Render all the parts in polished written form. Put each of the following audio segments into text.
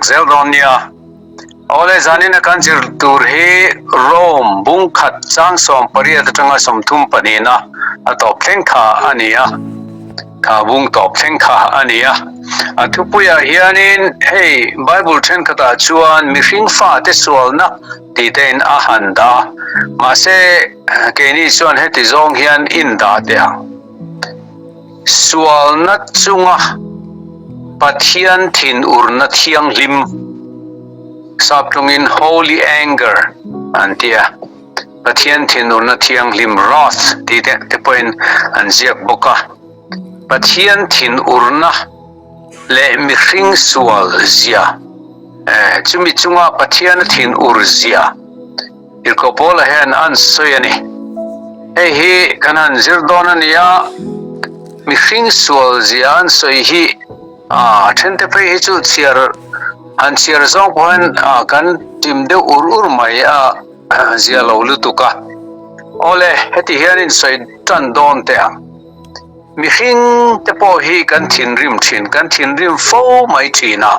sak zel dawn nia. Awle zanin a kan zir tur hi Rome bung khat chang 18 atanga 32 na a tawp thleng kha a ni a. Kha bung tawp thleng kha a ni a. A thupuiah hianin hei Bible thenkhatah chuan mihring fate sualna tih tein a han dah a. Mahse keini chuan heti zawng hian in dah teh ang. Sualna chunga Pathian thinurna thianghlim, saptlungin holy anger an ti a, Pathian thinurna thianghlim wrath tih te te pawhin an ziak bawk a. Pathian thinurna leh mihring sual zia, chumi chunga Pathiana thinur zia Tirhkoh Paula hian an sawi a ni. Hei hi kan han zir dawn a ni a, mihring sual zia an sawi hi a thente phei hi chu chhiar han chhiar zawng pawh hian kan tim deuh ur ur mai a zia lo lutuk a. Awle, heti hian in sawi tan dawn teh ang. Mihring te pawh hi kan thinrim thin, kan thinrim fo mai thin a.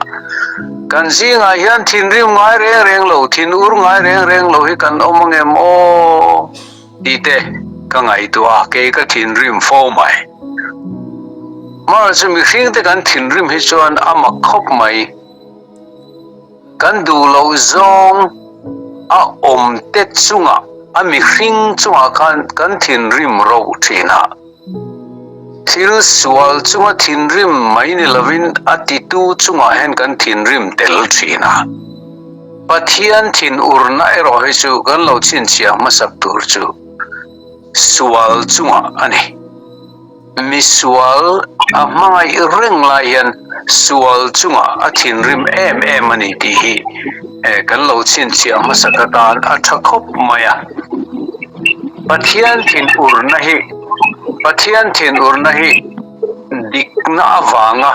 Kan zingah hian thinrim ngai reng reng lo, thinur ngai reng reng lo hi kan awm angem aw tih te ka ngaihtuah a, kei ka thinrim fo mai. Amaherawhchu mihring te kan thinrim hi chuan a mak khawp mai. Kan duh loh zawng a awm te chungah, a mihring chungah khan kan thinrim rauh thin a. Thil sual chunga thinrim mai ni lovin a titu chungah hian kan thinrim tel thin a. Pathian thinurna erawh hi chu kan lo chhinchhiah hmasak tur chu sual chungah a ni. Misual a hmangaih reng lai hian sual chungah a thinrim em em a ni tih hi kan lo chhinchhiah hmasak atan a tha khawp mai a. Pathian thinurna hi Pathian thinurna hi dikna avanga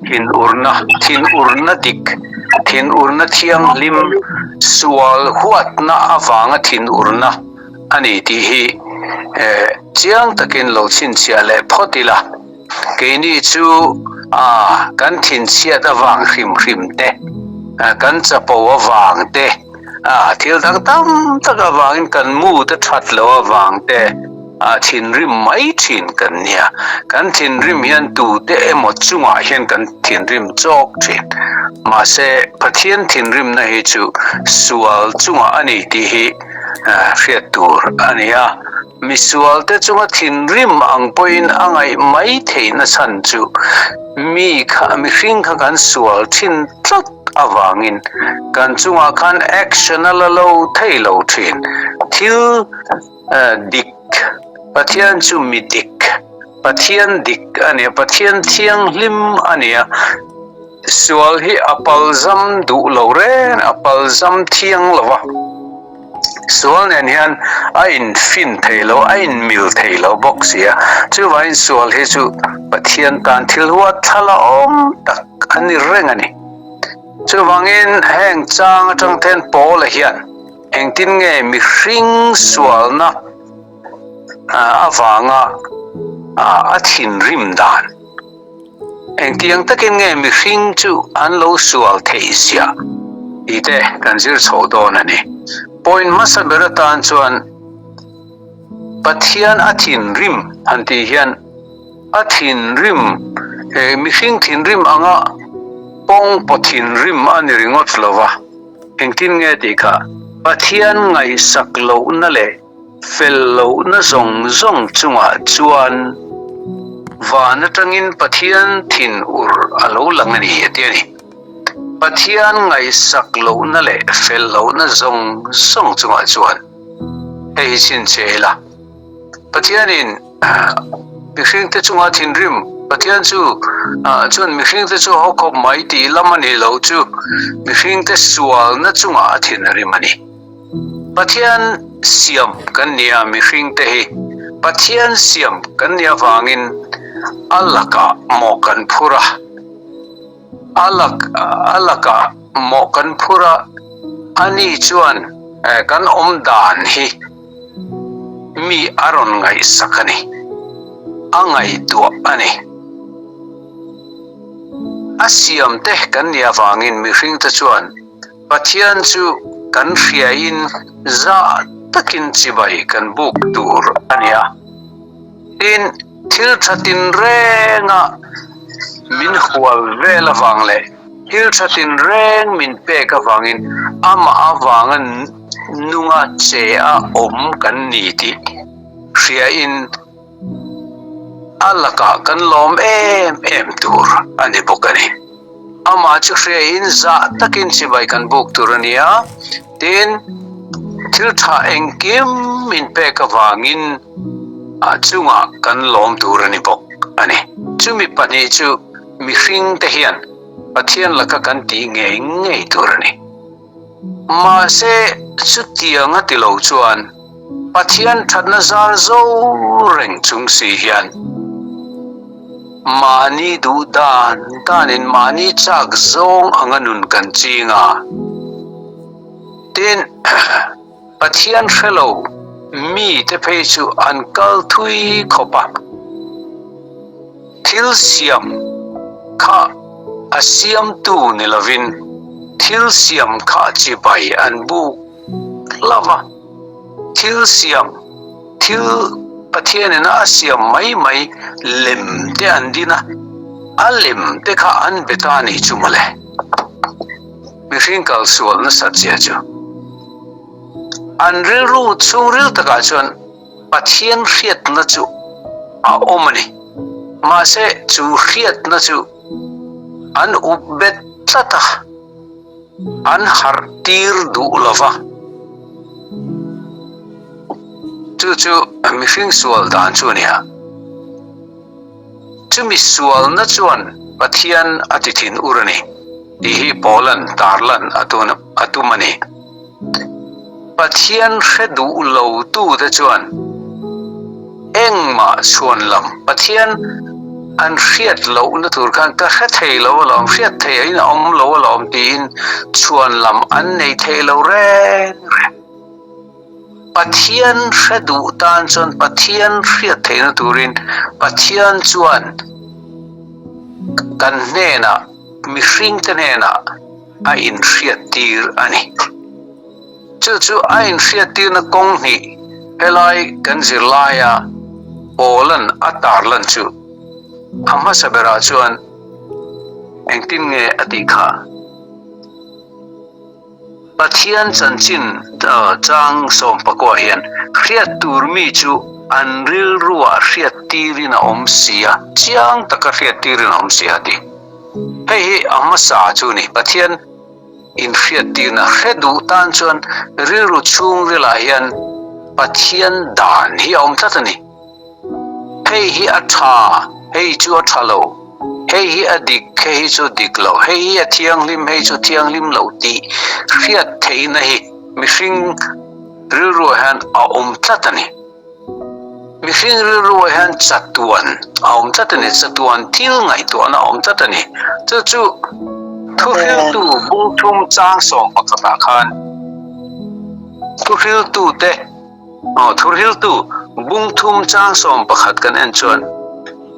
thinurna, thinurna dik, thinurna thianghlim, sual huatna avanga thinurna a ni tih hi chiang takin lo chhinchhiah leh phawt ila, keini chu a kan thinchhiat avang hrim hrim te, kan chapo avang te, a thil dang tam tak avangin kan mu te that loh avang te a thinrim mai thin kan nia. Kan thinrim hian tute emaw chungah hian kan thinrim chawk thin. Mahse Pathian thinrimna hi chu sual chungah a ni tih hi hriat tur a ni a, misualte chunga thinrim ang pawhin a ngaih mai theihna chhan chu mi kha mihring kha kan sual thin tlat avangin kan chungah khan action a la lo thei lo thin. Thil dik, Pathian chu mi dik, Pathian dik a ni a, Pathian thianghlim a ni a, Sual hi a palzam duh lo reng, a palzam thiang lo va. Sual nen hian a infin thei lo, a inmil thei lo bawk si a. Chuvangin sual hi chu Pathian tan thil huat thla la awm tak a ni reng a ni. Chuvangin heng chang atang ten Paula hian engtin nge mihring sualna avanga a thinrim dan? Engtiang takin nge mihring chu an lo sual theih ziah tih te kan zir chho dawn a ni. Point hmasa ber atan chuan Pathian a thinrim han tih hian a thinrim he mihring thinrim anga pawng paw thinrim a ni ringawt lo va, engtin nge tih kha Pathian ngaihsak lohna leh Fel lohna zawng zawng chungah chuan van atangin Pathian thin ur a lo lang a ni, a ti a ni. Pathian ngaihsak lohna leh fel lohna zawng zawng chungah chuan hei hi chhinchhe ila, Pathianin mihringte chunga thinrim, Pathian chu chuan mihringte chu haw khawp mai tih lam a nih loh chu mihringte sualna chungah a thinrim a ni. Pathian siam kan ni a, mihringte hi Pathian siam kan nih avangin a lakah mawh kan phur a, a lak a lakah mawh kan phur a, ani chuan kan awm dan hi mi a rawn ngaihsak a ni, a ngaihtuah a ni. A siamte kan nih avangin mihringte chuan Pathian chu kan hriain zah takin chibai kan buk tur a ni a. Tin, thil tha tinrenga min hual vel avang leh thil tha tinreng min pek avangin amah avanga nunga che a awm kan ni tih hriain A lakah kan lawm em em tur a ni bawk a ni. Amah chu hriain zah takin chibai kan buk tur a ni a, tin, thil tha engkim min pek avangin a chungah kan lawm tur a ni bawk a ni. Chumi pahnih chu mihringte hian Pathian laka kan tih ngei ngei tur a ni. Mahse, chutiang a ti lo chuan Pathian thatna zar zo reng chung si hian mahni duh dan danin mahni chak zawng anga nun kan ching a. Tin, Pathian hre lo mite phei chu an kal thui khawp a. Thil siam kha a siamtu ni lovin thil siam kha chibai an buk hlauh a. Thil siam, thil Pathianin a siam mai mai lem te an din a, a lem te kha an be ta a nih chu mawle. Mihring kal sual nasat zia chu an rilru chhungril takah chuan Pathian hriatna chu a awm a ni. Mahse, chu hriatna chu an up bet tlat a, an harh tir duh lo va. Chu chu mihring sual dan chu a ni a. Chumi sualna chuan Pathian a ti thin ur a ni tih hi Paula'n tarlan a tum a ni. Pathian hre duh lo tute chuan engmah chhuan lam Pathian an hriat lohna tur khan ka hre thei lo alawm, hriat theihin a awm lo alawm tiin chhuan lam an nei thei lo reng reng. Pathian hre duh tan chuan Pathian hriat theihna turin Pathian chuan kan hnenah mihringte hnenah a inhriattir a ni. Chu chu a inhriattirna kawng hnih helai kan zirlaia Paula'n a tarlan chu a hmasa berah chuan engtin nge a tih kha? Pathian chanchin chang sawmpakua hian hriat tur mi chu an rilruah hriat tirin a awm si a, chiang taka hriat tirin a awm si a ti. Hei hi a hmasa chu ni. Pathian inhriat tirna hre duh tan chuan rilru chhungrilah hian Pathian dan hi a awm tlat a ni. Hei hi a tha, hei chu a tha lo, hei hi a dik, hei hi chu dik lo, hei hi a thianghlim, hei chu thianghlim lo tih hriat theihna hi mihring rilruah hian a awm tlat a ni. Mihring rilruah hian chatuan a awm tlat a ni, chatuan thil ngaihtuahna a awm tlat a ni. Chu chu thuhriltu bungthum chang sawm pakhatah khan thuhriltute Aw, thuhriltu bungthum chang 11 kan en chuan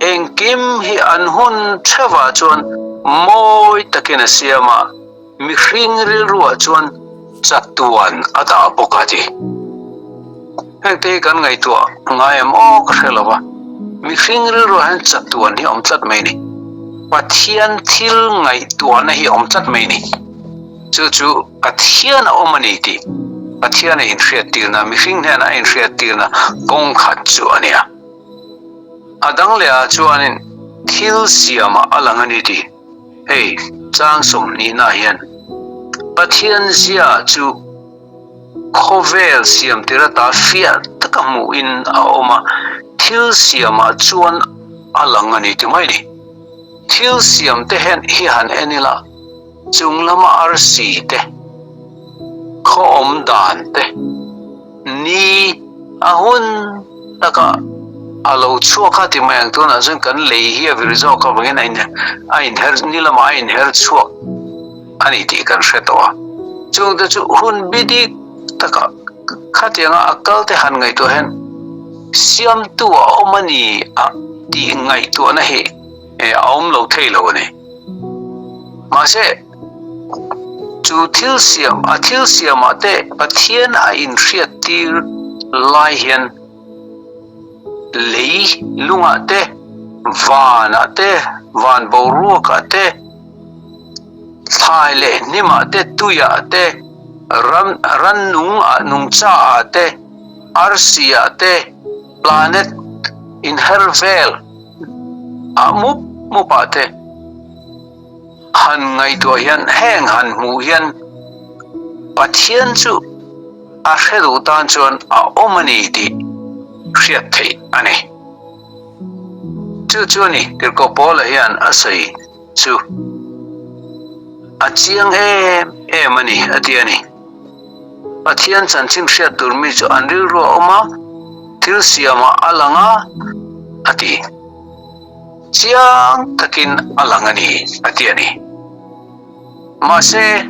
engkim hi an hun theuhah chuan mawi takin a siam a, mihring rilruah chuan chatuan a dah bawk a ti. Hengte hi kan ngaihtuah ngai em aw ka hre lo va, mihring rilruah hian chatuan hi a awm tlat mai ni. Pathian thil ngaihtuahna hi a awm tlat mai ni. Chu chu Pathian a awm a ni tih Pathian a inhriattirna, mihring hnenah a inhriattirna kawng khat chu a nia. A dang lehah chuanin thil siamah a lang a ni tih hei chang sawmhnihnaah hian Pathian zia chu khawvel siamtir ata fiah taka hmuhin a awm a, thil siamah chuan a lang a ni ti mai a ni. Thil siamte hi han en ila. Chung lama arsi te, khaw awm dan te, ni a hun taka a lo chhuak a ti mai ang tunah chuan kan lei hi a vir zawk avangin a in a inher ni lamah a inher chhuak a ni tih kan hre tawh a. Chungte chu hun bi dik taka khatianga a kal te han ngaihtuah hian siamtu a awm a ni a tih ngaihtuahna hi a awm lo thei lo a ni. Mahse, chu thil siam, a thil siamah te Pathian a inhriattir lai hian lei lungah te, vanah te, van boruakah te, thlai leh hnimah te, tuiah te, ram rannung ah nungchaah te, arsiah te, planet inher vel ah mup mup ah te han ngaihtuah hian heng han hmuh hian Pathian chu a hre duh tan chuan a awm a ni tih hriat theih a ni. Chu chu a ni Tirhkoh Paula hian a sawi chu a chiang em em a ni a ti a ni. Pathian chanchin hriat tur mi chu an rilru a awm a, thil siamah a lang a, a ti. Chiang takin a lang a ni, a ti a ni. Mahse,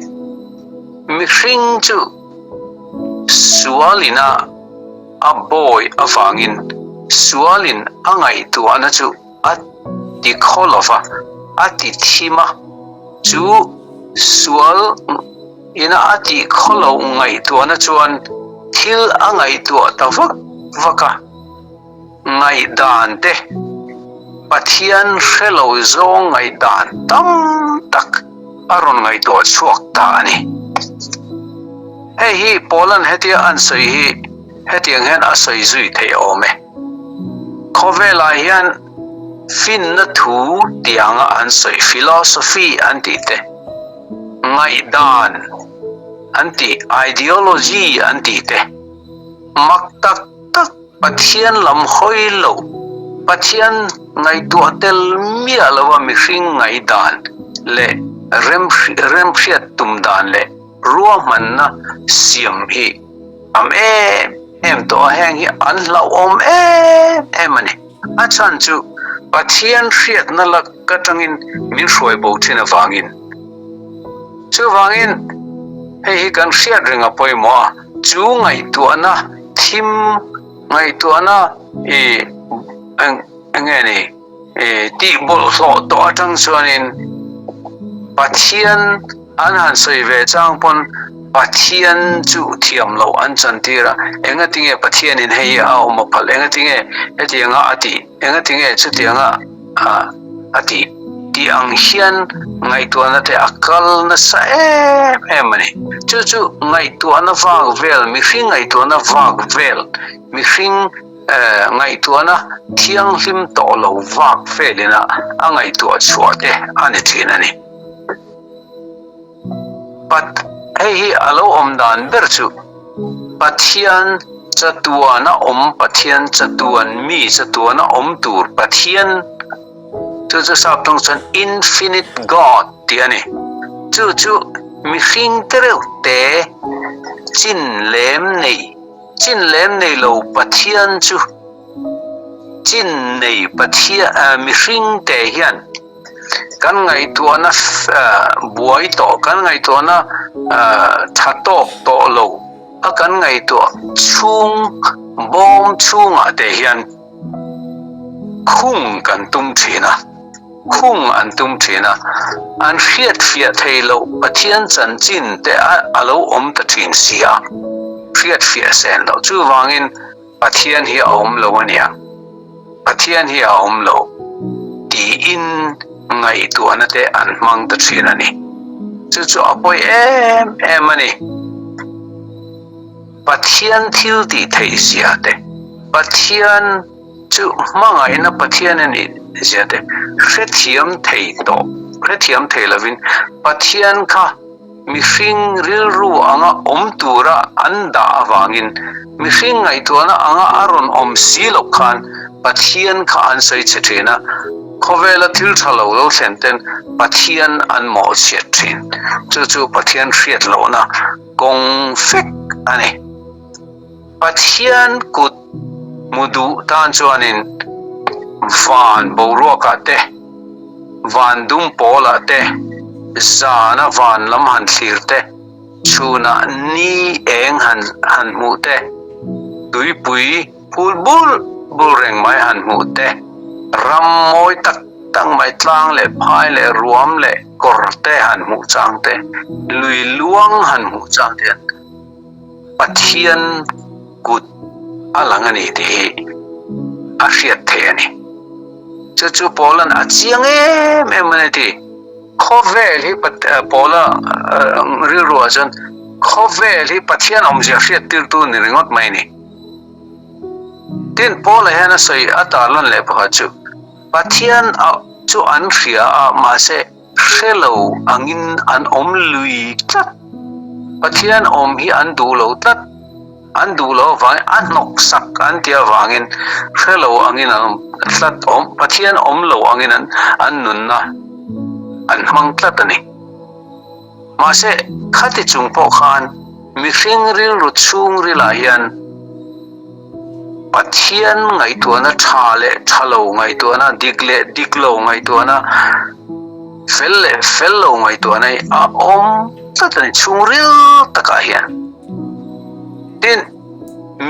mihring chu sualin a a bawi avangin sualin a ngaihtuahna chu a ti khaw lo va, a ti thim a, chu sual ina a tih khaw loh ngaihtuahna chuan thil a ngaihtuah ta vak vak a, ngaihdan te Pathian hre lo zawng ngaihdan tam tak a rawn ngaihtuah chhuak ta a ni. Hei hi Paula'n hetia an sawi hi hetiang hian a sawi zui theih awm e. Khawvelah hian finna thu tianga an sawi philosophy an tih te, ngaihdan an tih ideology an tih te, mak tak tak Pathian lam hawi lo, Pathian ngaihtuah tel miah lova mihring ngaihdan leh remhriat tum dan leh ruahmanna siam hi tam em em tawh a, heng hi an hlauhawm em em a ni. A chhan chu Pathian hriatna lak atangin min hruai bo thin avangin. Chuvangin hei hi kan hriat reng a pawimawh a, chu ngaihtuahna thim ngaihtuahna i eng nge ni i tih bawlhhlawh tawh atang chuanin Pathian An han sawi ve chang pawn Pathian chu thiam loh an chantir a, engatinge Pathianin hei hi a awm a phal, engatinge hetianga a tih, engatinge chutianga a tih tih ang hian ngaihtuahna te a kal nasa em em a ni. Chu chu ngaihtuahna vak vel, mihring ngaihtuahna vak vel, mihring ngaihtuahna thianghlim tawh lo vak velina a ngaihtuah chhuah te a ni thin a ni. Pat, hei hi a lo awm dan ber chu Pathian chatuana awm Pathian chatuan mi chatuana awm tur Pathian chu chu sap tawng chuan infinite God tih a ni. Chu chu mihring te reuh te chin lem nei chin lem nei lo Pathian chu chin nei Pathian mihring te hian Kan ngaihtuahna buai tawh, kan ngaihtuahna tha tawk tawh lo a kan ngaihtuah chhung bawm chhungah te hian khung kan tum thin a, khung an tum thin a, an hriatfiah thei loh Pathian chanchin te a lo awm ta thin si a, hriatfiah sen loh chuvangin Pathian hi a awm lo a nia, Pathian hi a awm lo tiin ngaihtuahna te an hmang ta thin a ni. Chu chu a pawi em em a ni. Pathian thil tih theih zia te, Pathian chu hmangaihna Pathian a nih zia te hrethiam thei tawh, hrethiam thei lovin Pathian kha Mihring rilru anga awm tura an dah avangin mihring ngaihtuahna anga a rawn awm si loh khan Pathian kha an sawi chhe thin a, khawvela thil tha lo lo thlen ten Pathian an mawhchhiat thin. Chu chu Pathian hriat lohna kawng fek a ni. Pathian kut hmu duh tan chuanin van boruakah te, van dum pawlah te, zana van lam han thlir te, chhunah ni eng han han hmuh te, tuipui phul bul bul reng mai han hmuh te, ram mawi tak. tak mai tlang leh phai leh ruam leh kawr te han hmuh chang te, lui luang han hmuh chang te hian Pathian kut a lang a ni tih hi a hriat theih a ni. Chu chu Paula'n a chiang em em a ni tih khawvel hi Paula rilruah chuan khawvel hi Pathian awmzia hriat tirtu ni ringawt mai a ni. Tin, Paula hian a sawi a tarlan leh pakhat chu Pathian chu an hria a, mahse hre lo angin an awm lui tlat. Pathian awm hi an duh lo tlat. An duh lo avangin a hnawksak an tih avangin hre lo angin an awm tlat awm Pathian awm lo angin an an nunna an hmang tlat a ni. Mahse khati chung pawh khan mihring rilru chhungrilah hian Pathian ngaihtuahna tha leh tha lo ngaihtuahna, dik leh dik lo ngaihtuahna, fel leh fel lo ngaihtuahna hi a awm tlat a ni chhungril takah hian. Tin,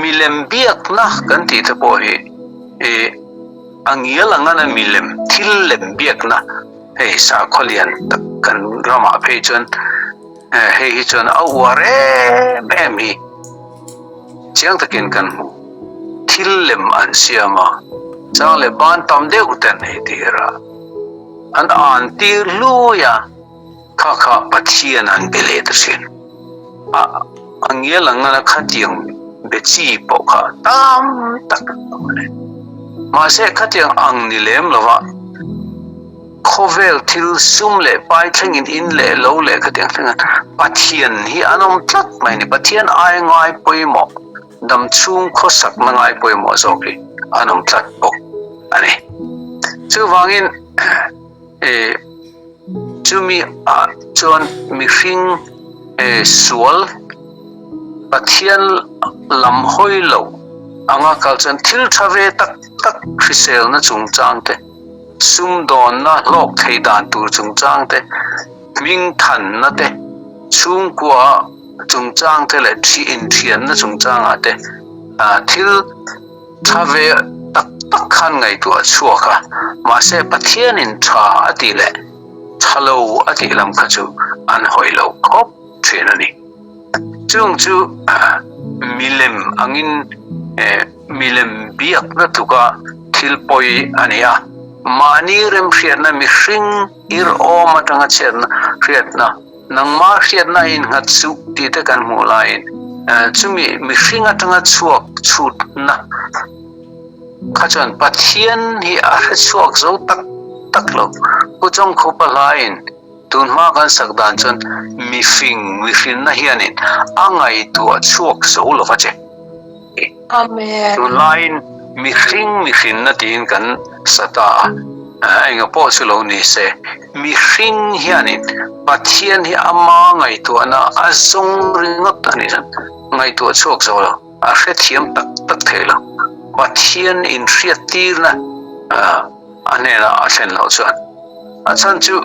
milem biakna kan tih te pawh hi ih a ngial ang a milem thil lem biakna hei sakhaw lian tak kan ramah phei chuan hei hi chuan a uar em em hi chiang takin kan hmu. Thil lem an siam a, chang leh ban tam deuh te an ei tir a, an an tir hlui a. Kha kha Pathian an be leh ta thin. A a ngial ang nana khatiang be chi pawh kha tam tak a awm a ni. Mahse khatiang ang ni lem lova khawvel thil sum leh pai thlengin in leh lo leh khatiang thlengin Pathian hi an awm tlat mai a ni. Pathian ai ngai pawimawh dam chhung khawsakna ngai pawimawh zawk hi an awm tlat bawk a ni. Chuvangin E chumi ah chuan mihring e sual Pathian lam hawi loh anga kal chuan thil tha ve tak tak hriselna chungchang te, sumdawnna hlawk thei dan tur chungchang te, hmingthanna te, chhungkua chungchang te leh thi inthianna chungchangah te thil Tha ve tak tak khan ngaihtuah a chhuak a, mahse Pathianin tha a tih leh tha lo a tih lam kha chu an hawi lo khawp thin a ni. Chung chu milem angin milem biakna tluka thil pawi a ni a, mahni remhriatna mihring irhawm atanga chhiatna hriatna, Nangmah hriatna a innghat suh tih te kan hmuh laiin chumi mihring atanga chhuak chhutna kha chuan Pathian hi a hre chhuak zo tak tak lo. Pu Chawngkhupa hlaiin tunhma kan sak dan chuan mifing mihrinna hianin a ngaihtuah chhuak zo lo va che. Amen. Tunlaiin mihring mihrinna tiin kan sa ta a, enga pawh chu lo ni se, mihring hianin Pathian hi ama ngaihtuahna a zawng ringawt a nih chuan ngaihtuah chhuak zo lo, a hrethiam tak tak thei lo. Pathian inhriattirna a hnenah a thlen loh chuan a chhan chu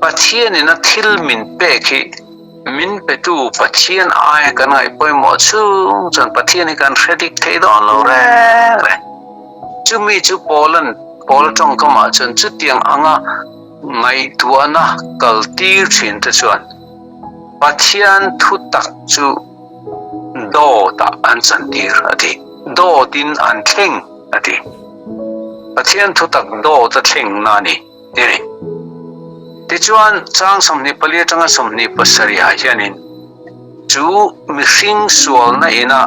Pathianin a thil min pek hi min petu Pathian aia kan ngaih pawimawh chhung chuan Pathian hi kan hre dik thei dawn lo reng reng. Chumi chu Paula'n Paula tawngkamah chuan chutiang anga ngaihtuahna kal tir thin te chuan Pathian thu tak chu dawtah an chantir a ti. Dawtin an thleng a ti. Pathian thu tak dawt a thlengna a ni. Ti a ni. Tichuan, chang 24 atanga 27 ah hianin chu mihring sualna ina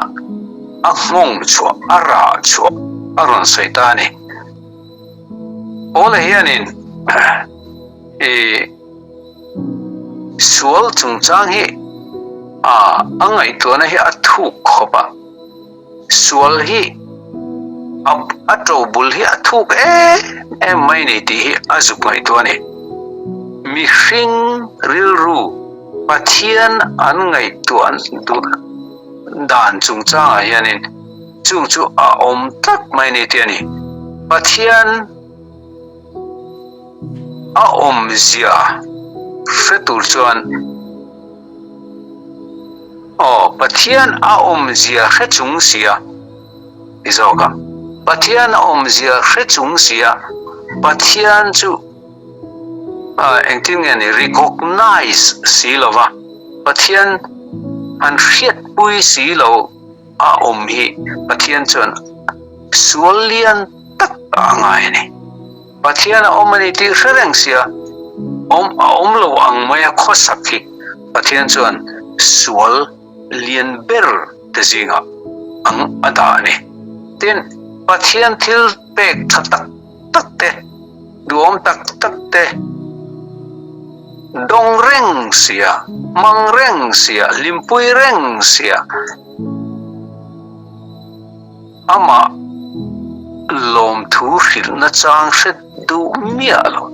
a nghawng chhuah, a rah chhuah a rawn sawi ta a ni. Paula hianin i sual chungchang hi a a ngaihtuahna hi a thuk khawp a. Sual hi a a to bul hi a thuk em em mai ni tih hi a zuk ngaihtuah a ni. Mihring rilru Pathian an ngaihtuah duh dan chungchangah hianin chung chu a awm tlat mai ni tih a ni. Pathian a awmzia hre tur chuan Aw, Pathian a awmzia hre chung sia ti zawk a. Pathian a awmzia hre chung sia. Pathian chu engtin nge ni recognize si lova Pathian an hriatpui si lo a awm hi Pathian chuan sual lian tak a ngai a ni. Pathian a awm a ni tih hre reng sia awm a awm lo ang mai a khawsak hi Pathian chuan sual lian ber te zingah ang a dah a ni. Tin, Pathian thil pek tha tak tak te, duhawm tak tak te dawng reng sia, hmang reng sia, hlimpui reng sia, amah lawmthu hrilhna chang hre duh miah lo.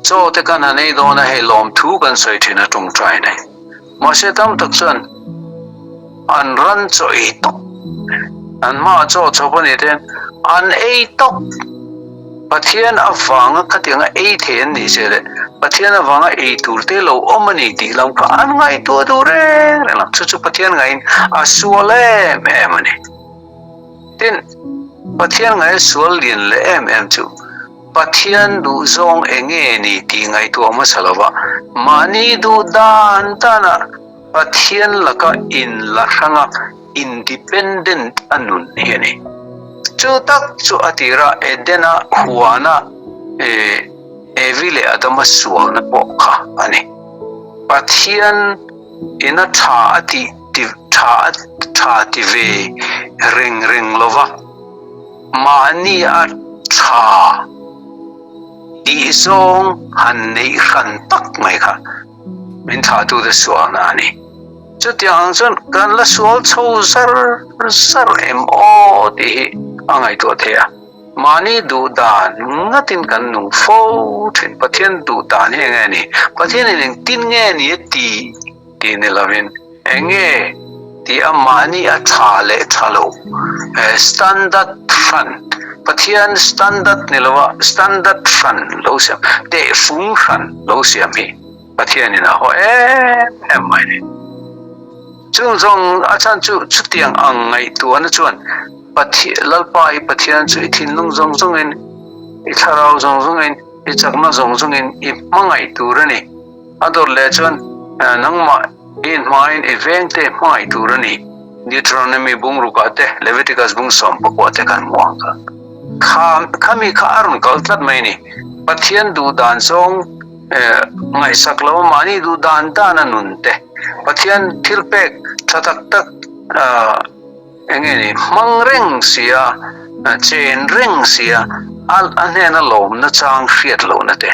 Chaw te kan han ei dawn a, hei lawmthu kan sawi thin a tawngtai nei. Mahse tam tak chuan an ran chaw ei tawp, an hmaah chaw chawp a nih te hian an ei tawp. Pathian avanga khatianga ei thei an nih che leh Pathian avanga ei tur te lo awm a ni tih lam kha an ngaihtuah duh reng reng lo. Chu chu Pathian ngaihin a sual em em a ni. Tin, Pathian ngaia sual lian leh em em chu Pathian duhzawng eng nge ni tih ngaihtuah hmasa lova mahni duh dan dana Pathian laka inla hranga independent a nun hi a ni. Chu tak chu a tira Edena huana Evi leh Adama sualna pawh kha a ni. Pathian ina tha a tih tha a tha ti ve reng reng lova mahni a tha tih zawng han neih hran tak mai kha min thlahtute sualna a ni. Chutiang ang chuan kan la sual chho zar zar em aw tih hi a ngaihtuah theih a. Mahni duh dan ngatin kan nung fo thin. Pathian duh dan hi enge ni? Pathianin engtin nge ni a ti tih ni lovin enge tih a mahni a tha leh tha lo standard hran Pathian standard ni lova standard hran lo siam tehfung hran lo siam hi Pathianin a haw em em mai ni. Chung zawng a chhan chu chutiang ang ngaihtuahna chuan Pathian Lalpa i Pathian chu i thinlung zawng zawngin i thlarau zawng zawngin i chakna zawng zawngin i hmangaih tur a ni. A dawt leh chuan nangmah i inhmain i vengte hmangaih tur a ni. Deuteronomy bung rukah te Leviticus bung sawmpakua te kan hmu ang kha. Kha khami kha a rawn kal tlat mai a ni. Pathian duh dan zawng ngaihsak lo mahni duh dan dan a nun te Pathian thil pek tha tak tak eng nge ni hmang reng si a chen reng si a a hnena lawmna chang hriat lohna te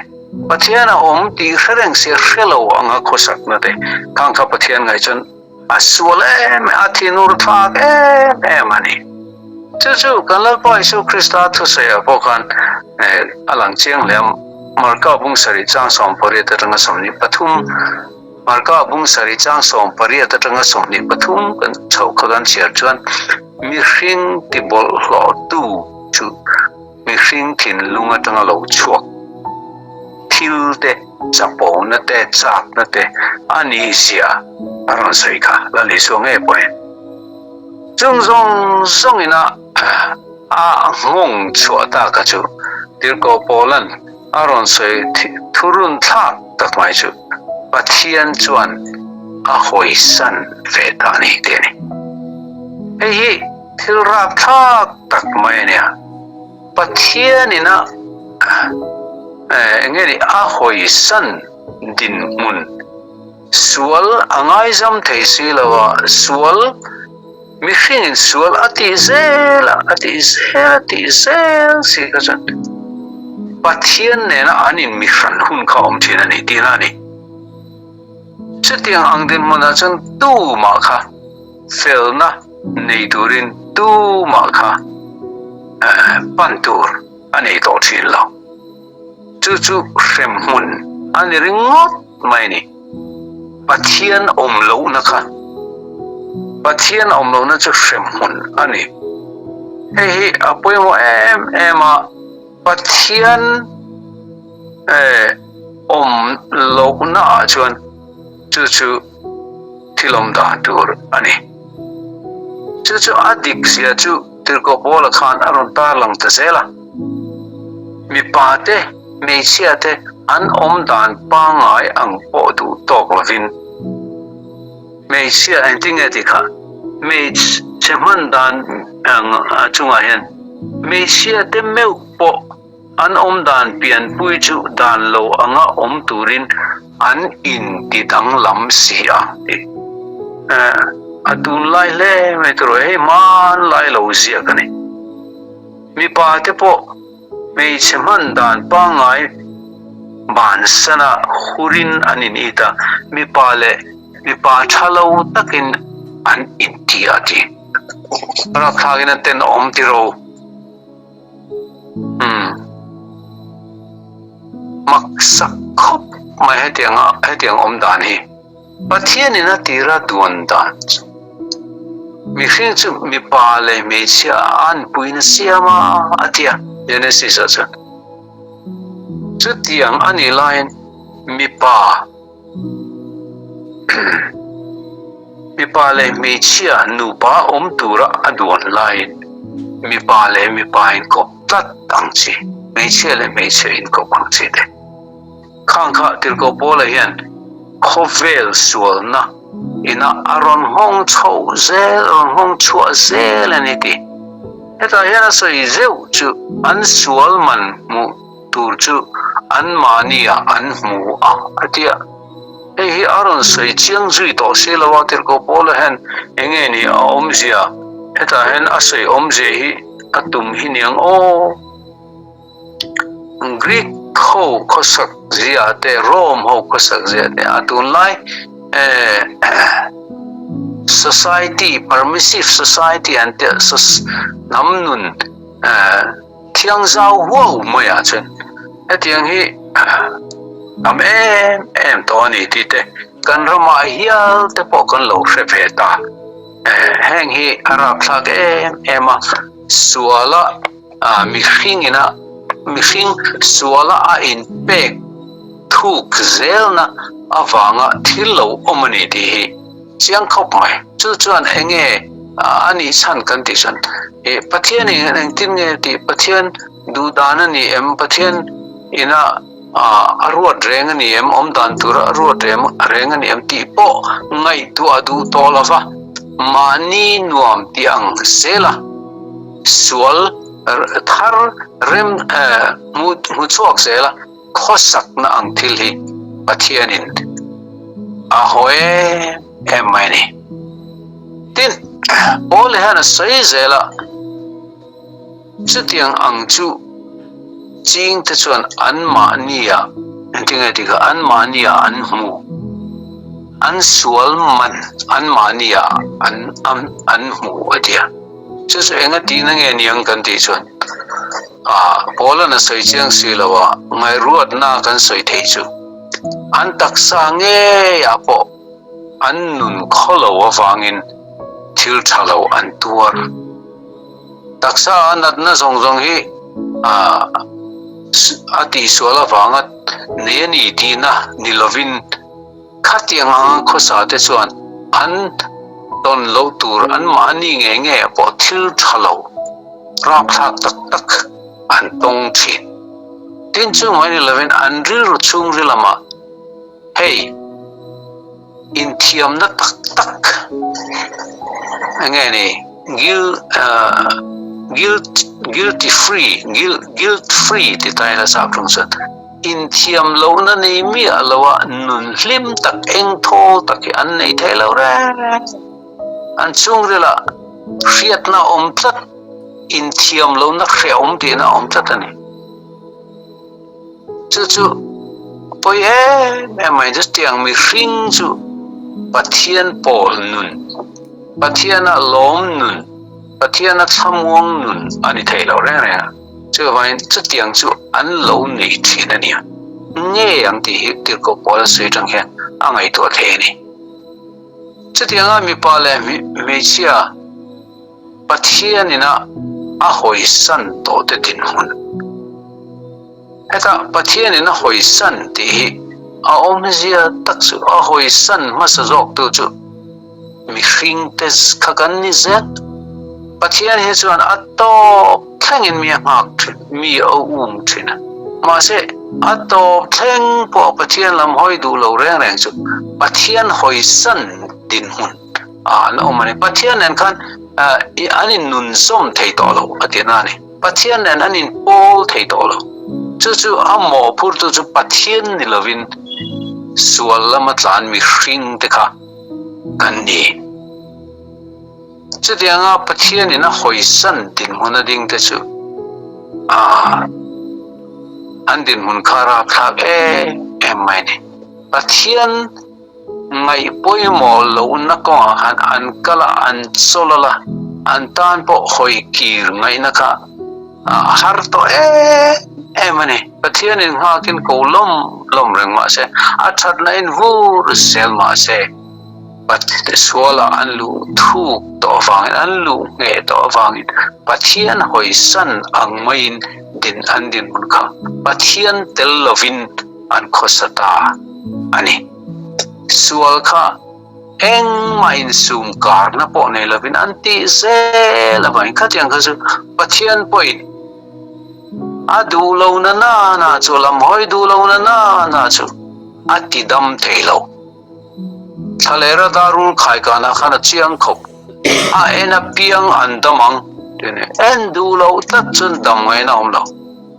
Pathian a awm tih hre reng si a hre lo anga khawsakna te khang kha Pathian ngaih chuan A sual em a thinur thlak em em a ni. Chu chu kan Lalpa Isu Krista thusawiah pawh khan a lang chiang hle a, Marka bung sarih chang 18 atanga 23, Marka bung sarih chang 18 atanga 23 kan chhoh kha kan chhiar chuan mihring tibawlhhlawhtu chu mihring thinlung atanga lo chhuak thil te, chapona te, chakna te a nih zia a rawn sawi kha Lal Isua ngei pawhin. Chung zawng zawngin a a nghawng chhuah ta kha chu Tirhkoh Paulan a rawn sawi thurun thlak tak mai chu Pathian chuan a hawisan ve ta a ni tih a ni. Hei hi thil rapthlak tak mai a nia. Pathianin a eng nge ni a hawisan dinhmun sual a ngaizam thei si lo a, sual mihringin sual a tih zel a, a tih zel a tih zel si kha chuan Pathian nena an inmihran hun kha awm thin a ni tihna a ni. Chutiang ang dinhmunah chuan tumah kha felna nei turin tumah kha pan tur a nei tawh thin lo. Chu chu hremhmun a ni ringawt mai a ni. Pathian awm lohna kha Pathian awm lohna chu hremhmun a ni. Hei hi a pawimawh em em a, Pathian awm lohnaah chuan chu chu thil awm dan tur a ni. Chu chu a dik zia chu Tirhkoh Paula khan a rawn tarlang ta zel a. Mipa te, hmeichhia te an awm dan pangngai ang pawh duh tawk lovin hmeichhia engtin nge tih kha hmeichhe hman dan chungah hian hmeichhia te meuh pawh an awm dan pianpui chu dan lo anga awm turin an inti danglam si a tih a tunlai hle mai tur hei hmanlai lo ziak a ni. Mipa te pawh hmeichhe hman dan pangngai bansana hurin an in it a, mipa leh mipa tha lo takin an inti a ti. Rapthlakin a tenawm tiro. Umm. Maksak khawp mai hetianga hetiang awm dan hi. Pathianin a tira duan dan chu mihring chu mipa leh hmeichhia a anpuiin a siam a, a ti a, Genesis ah chuan. Chutiang a nih laiin mipa mipa leh hmeichhia nupa awm tura a duan laiin mipa leh mipa inkawp tlat ang chi, hmeichhia leh hmeichhia inkawp ang chi te. Khang kha Tirhkoh Paula hian khawvel sualna ina a rawn nghawng chhoh zel, a rawn nghawng chhuah zel a ni tih. Hetah hian a sawi zeuh chu an sual man hmuh tur chu anmahniah an hmu a, a ti a. Hei hi a rawn sawi chiang zui tawh si lo a, Tirhkoh Paula hian eng nge ni a awmzia? Hetah hian a sawi awmzia hi a tum hi niang aw. Greek ho khawsak zia te, Rome ho khawsak zia te a tunlai society, permissive society an tia hnam nun thiang zau huau maiah chuan hetiang hi tam em em tawh a ni tih te kan ramah hial te pawh kan lo hre ve ta. Heng hi a rapthlak em em a, suala Mihring ina mihring suala a inpek thuk zelna avanga thil lo awm a ni tih hi chiang khawp mai. Chu chuan enge a nih chhan kan tih chuan Pathian in engtin nge tih Pathian duhdan a ni em, Pathian ina a ruat reng a ni em, awmdan tura a ruat reng a ni em tih pawh ngaihtuah duh tawh lova mahni nuam tih ang zela Sual thar rem hmu chhuak zel a, khawsakna ang thil hi Pathianin a haw em em mai a ni. Tin, Paul hian a sawi zel a, chutiang ang chu chingte chuan anmahnia, engtin nge tih kha, anmahnia an hmu, an sual man anmahnia an hmu a ti a. Chu chu enga tihna nge niang kan tih chuan ah Paula'n a sawi chiang si lo a, ngaihruatna kan sawi theih chu an taksa ngeiah pawh an nun khaw lo avangin thil tha lo an tuar. Taksa a natna zawng zawng hi ah a tihsual avanga nei a ni tihna ni lovin, Khatiang anga khawsa te chuan an tawn loh tur an mahni ngei ngei ah pawh thil tha lo rapthlak tak tak an tawng thin. Tin chu mai ni lovin an rilru chhungril lamah hei inthiamna tak tak enge ni guilt guilty free guilt free ti ta ila zak rawng chuan Inthiam lohna nei miah loa nun hlim tak eng thawl tak hi an nei thei lo reng. An chhungrilah hriatna a awm tlat, inthiam lohna hrehawm tihna a awm tlat a ni. Chu chu pawi em em mai, chutiang mihring chu Pathian pawl nun, Pathiana lawm nun, Pathiana thlamuang nun a ni thei lo reng reng a. Chuvangin chutiang chu an lo nei thin a nia. Ngei ang tih hi Tirhkoh Paul a sawi atang hian a ngaihtuah thei a ni. Chutianga mipa leh hmeichhia Pathianina a hawisan tawhte dinhmun. Heta Pathianin a hawisan tih hi a awmzia tak chu a hawisan hmasa zawktu chu mihringte kha kan ni zet. Pathian hi chuan a tawp thlengin mi a nghak thin, mi a um thin a. Mahse, a tawp thleng pawh Pathian lam hawi duh lo reng reng chu Pathian hawisan dinhmun ah an awm a ni. Pathian nen khan an innunzawm thei tawh lo a tihna a ni. Pathian nen an inpawl thei tawh lo. Chu chu a mawhphurtu chu Pathian ni lovin sual lama tlan mihring te kha kan ni. Chutianga Pathianin a hawisan dinhmun a ding te chu ah an dinhmun kha rapthlak em em mai a ni. Pathian ngaih pawimawh lohna kawngah khan an kal a, an chawl a la, an tan pawh hawi kir ngaihna kha a har tawh em em a ni. Pathianin nghakin ko lawm lawm reng mah se, a thatna in vur zel mah se, Sualah an luh thuk tawh avangin, an luh ngheh tawh avangin Pathian hawisan ang maiin din an dinhmun kha Pathian tel lovin an khawsa ta a ni. Sual kha engmah insum karna pawh nei lovin an tih zel avangin khatiang kha chu Pathian pawhin a duh lo na na na chu, lam hawi duh lo na na na chu a ti dam thei lo. Thlalera darul khaikanah khan a chiang khawp a, en apiang an dam ang tih a ni. En duh loh tlat chuan dam ngaihna a awm lo.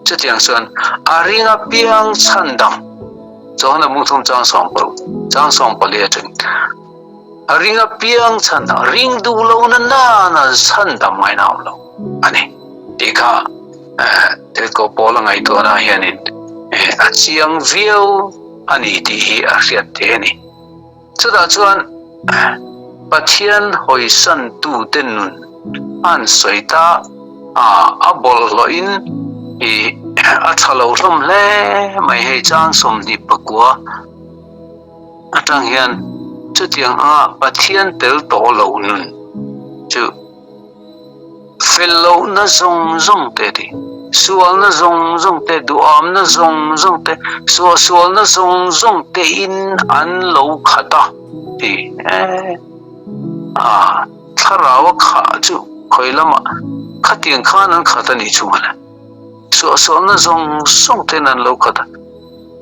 Chutiang chuan a ring apiang chhan dam chuan a mungthum chang sawm chang 14 atangin a ring apiang chhan dam ring duh loh na nana chhan dam ngaihna a awm lo a ni tih kha Tirhkoh Paula ngaihtuahna hianin a chiang viau a ni tih hi a hriat thei a ni. Chutah chuan Pathian hawisantute nun an sawi ta a, a bawlhhlawhin i a tha lo hlawm hle mai. Hei chang 29 atang hian chutiang anga Pathian tel tawh lo nun chu Fel lohna zawng zawng te ti, sualna zawng zawng te, duhamna zawng zawng te, suahsualna zawng zawng te in an lo khat a ti. E, a, thlarau a khah chu khawi lamah khatiang khan an khat a nih chu mawle. Suahsualna zawng zawng ten an lo khat a.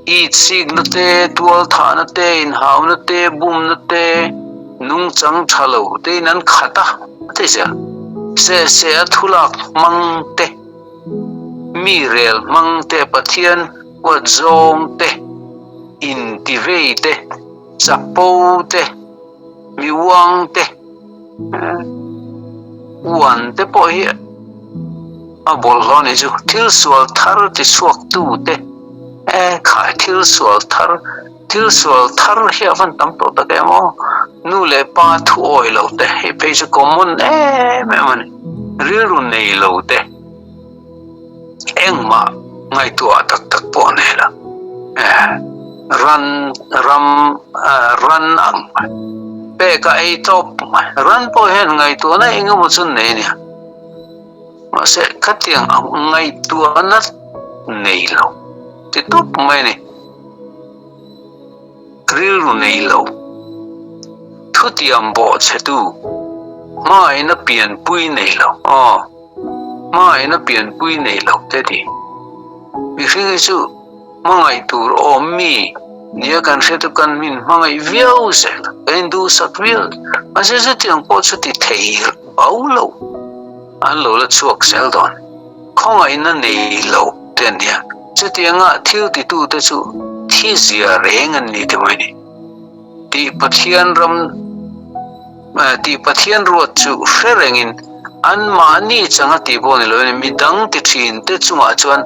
Itsikna te, tualthahna te, inhauna te, bumna te, nungchang tha lo tein an khat a, a ti zel. Se se a thulak hmang te, mi rel hmang te, Pathian huat zawng te, intivei te, chapo te, mi uang te, uan te pawh hi a bawlhhlawh a nih chu. Thil sual thar ti chhuak tu te e khai thil sual thar thil sual thar hi a van tam tawh tak em aw. Nu leh pa thu awi lo te hei phei chu common em em a ni. Rilru nei lo te engmah ngaihtuah tak tak pawh nei lo ran ram ran ang mai pek a ei tawp mai ran pawh hian ngaihtuahna eng emaw chu nei a nia mahse khatiang ang ngaihtuahna nei lo ti tawp mai a ni rilru nei lo thutiam bawh chhe tu hmaina pianpui nei lo aw. Hmangaihna pianpui nei lo te ti. Mihring hi chu hmangaih tur awm mi nia kan hriat chu kan min hmangaih viau zel a, kan induhsak viau. Mahse chutiang pawh chu ti thei bau lo an lo la chhuak zel dawn. Khawngaihna nei lo te an nia. Chutianga thil titute chu thi zia reng an ni ti mai ni. Tih Pathian ram tih Pathian ruat chu hre rengin anmahni changa tih pawh ni loin midang ti thin te chungah chuan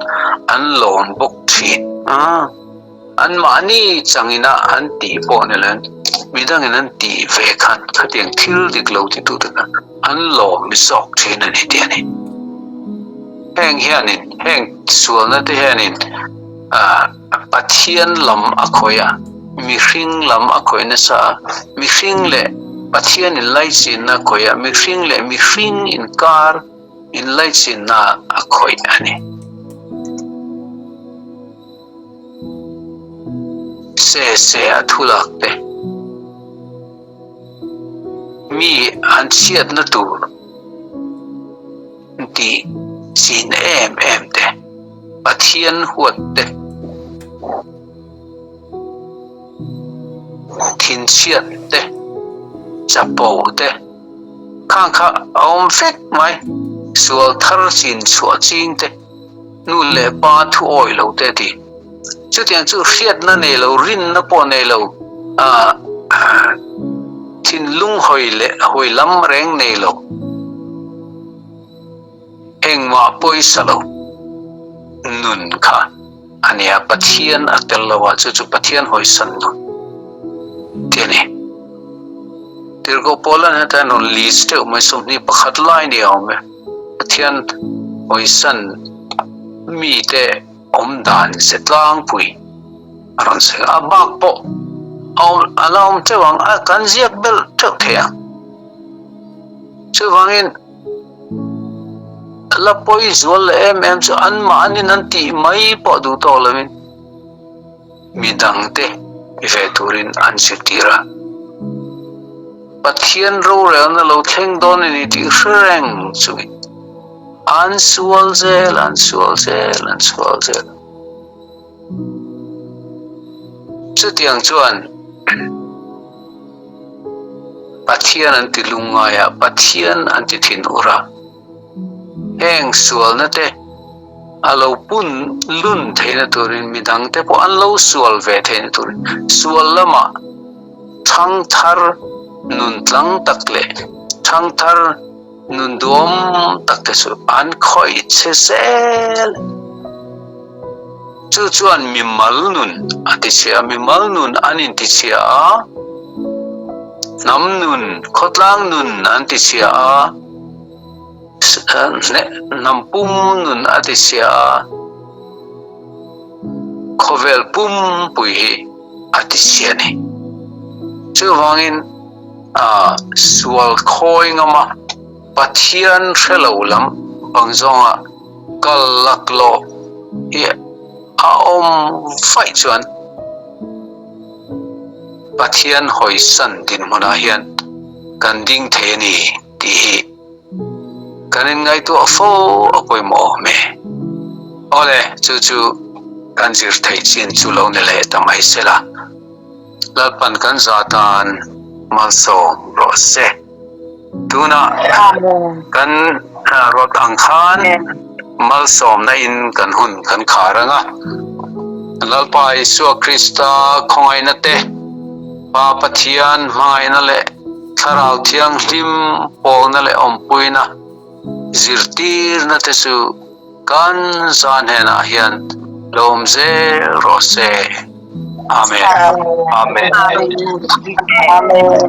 an lawm bawk thin. Anmahni changina an tih pawh ni loin midangin an tih ve khan khatiang thil dik lo titute kha an lawm zawk thin a ni tih a ni. Heng hianin heng sualna te hianin Pathian lam a khawih a, mihring lam a khawih nasa a, mihring leh Pathian inlaichinna a khawih a, mihring leh mihring inkar inlaichinna a khawih a ni. Se se a thulak te, mi an chhiatna tur. chin em em te, Pathian huat te, thinchhiat te, chapo te, khang kha a awm vek mai. Sual thar chin chhuah ching te, nu leh pa thu awih lo te ti. Chutiang chu hriatna nei lo, rinna pawh nei lo, thinlung hawi leh hawi lam reng nei lo, engmah pawisa lo nun kha a nia. Pathian a tel lo a, chu chu Pathian hawisan nun tih a ni. Tirhkoh Paula'n heta a rawn list deuh mai, 21 lai ni a awm e. Pathian hawisan mite awm dan se tlangpui a rawn sawi a, a bak pawh a awm a la awm teuh ang a, kan ziak belh teuh thei ang. Chuvangin la pawi zual leh em em chu anmahnin an tih mai pawh duh tawk lovin midangte ve turin an zirtir a. Pathian rorelna lo thleng dawn a ni tih hre reng chungin an sual zel, an sual zel, an sual zel. Chutiang chuan Pathian an ti lungngai a, Pathian an ti thinur a. Heng sualna te a lo pun lun theihna turin midangte pawh an lo sual ve theihna turin sual lamah Thangthar nun tlang tak leh thangthar nun duam tak te chu an khawih che zel. Chu chuan mimal nun a ti chhia a, mimal nun an inti chhia a, hnam nun, khawtlang nun an ti chhia a, hnam pum nun a ti chhia a, Khawvel pumpui hi a ti chhia a ni. Chuvangin sual khawi ngama Pathian hre lo lam bang zawnga kal laklawh hi a awm vaih chuan Pathian hawisan dinhmunah hian kan ding thei a ni tih hi Kan inngaihtuah fo a pawimawh awm e. Awle, chu chu kan zir theih chin chu lo ni leh ta mai se la. Lalpan kan za tan malsawm rawh se. Tunah kan rawt ang khan malsawmna in kan hun kan khar ang a. Lalpa Isua Krista khawngaihna te, Pa Pathian hmangaihna leh Thlarau Thianghlim pawlna leh awmpuina zirtirna te chu kan zan hnenah hian lo awm zel rawh se. Amen. Amen. Amen.